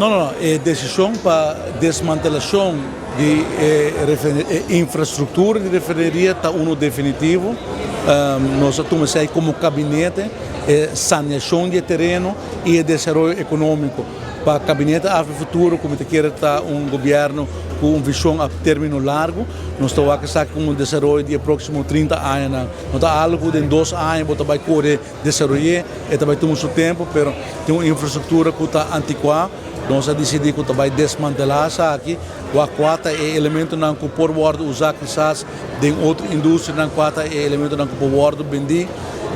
No, no, no. E desishon pa desmantelashon di e infrastruktura di refineria ta unu definitivo. Nos a tuma esei komo kabinete, e saneashon di e tereno i e desaroyo ekonómiko. Pa kabinete Avp Futuro, ku mi ta kere ta un gobièrnu ku un vishon a término largu, nos ta wak esaki komo un desaroyo di e próksimo 30 añanan. No ta algu ku den 2 aña bo ta bai kore desaroy'é, e ta bai tuma su tempu, pero tin un infrastruktura ku ta antikuá. Nos a disidí ku ta bai desmantelá esaki, wak kua ta e elementonan ku por wòrdu usá kisas den otro industrianan, kua ta e elementonan ku por wòrdu bendí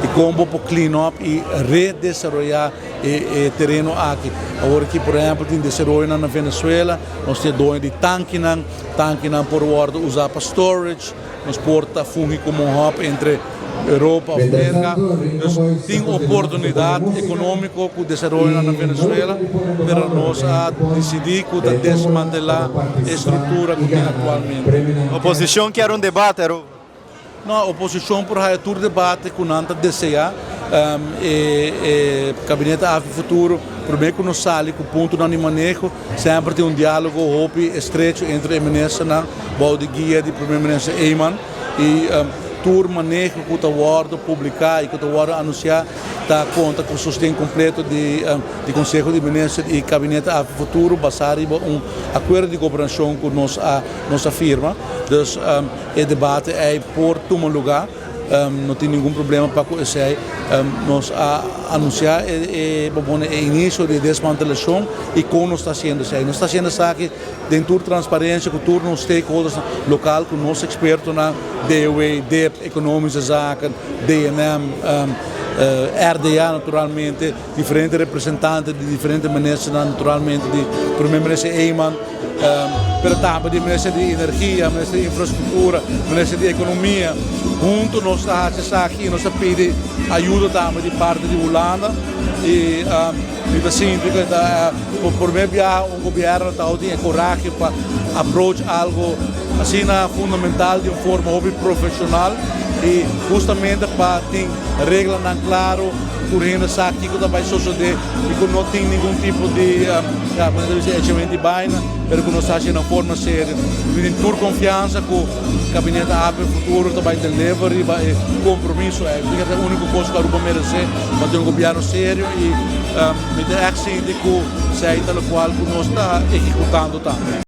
i kon bo por clean up i redesaroyá e tereno aki. Awor aki por ehèmpel tin desaroyonan na Venezuela, nos tin e doño di tankinan, tankinan por wòrdu usá pa storage. Nos por ta fungi como un hub entre Europa of Mientras Merca. tanto, Rincon Dus Boys tin ta continuando su buena oportunidad música economico cu desaroyonan y na no Venezuela, lo pone pero valor nos den a cupon dicidi cu ta de tómbola desmantela pa e participá structura y cu tin gana actualmente. premionan cash. Oposicion kier un debate, Aruba. No, oposicion por haya tur debate cu nan ta desea. E Gabinete Avp Futuro, prome cu nos sali cu puntonan di maneho, semper tin un dialogo hopi estrecho entre e ministernan bou di guia di Prome Minister Eman y tur maneho cu ta wordo publica y cu ta wordo anuncia ta conta cu sosten completo di Conseho di Minister y Gabinete Avp Futuro basa riba un acuerdo di gobernacion cu nos a nos a firma. Dus e debate ey por tuma lugar. No tin ningun problema pa ku esei. Nos a anunsiá e e inicio di desmantelashon i kon nos ta hasiendo esei. Nos ta hasiendo esaki den tur transparensia ku tur nos stakeholders lokal, ku nos ekspertonan, DOW, dip, Economische Zaken, DNM, RDA naturalmente, diferente representante di diferente ministernan, naturalmente di Primer Minister Eman, pero tambe di Minister di Energia, Minister di Infrastructura, Minister di Economia. Hunto nos ta haci esaki y nos ta pidi ayudo tambe di parti di Hulanda y mi ta sinti cu ta por primer biaha un gobierno ta tin e corahe pa approach algo asina fundamental di un forma hopi profesional y justamente pa tin reglanan claro. Tur hende sa kiko ta bai sosodé i ku no tin ningun tipo di, ya, manera ta bisa echament di baina, pero ku nos ta hasi na un forma serio. Mi tin tur konfiansa ku Gabinete AP Futuro ta bai deliver riba e kompromiso ei. Mi ta kere ta e úniko kos ku Aruba meresé, pa tin un gobièrnu serio i mi ta ègt sinti ku esei ta lokual ku nos ta ehekutando tambe.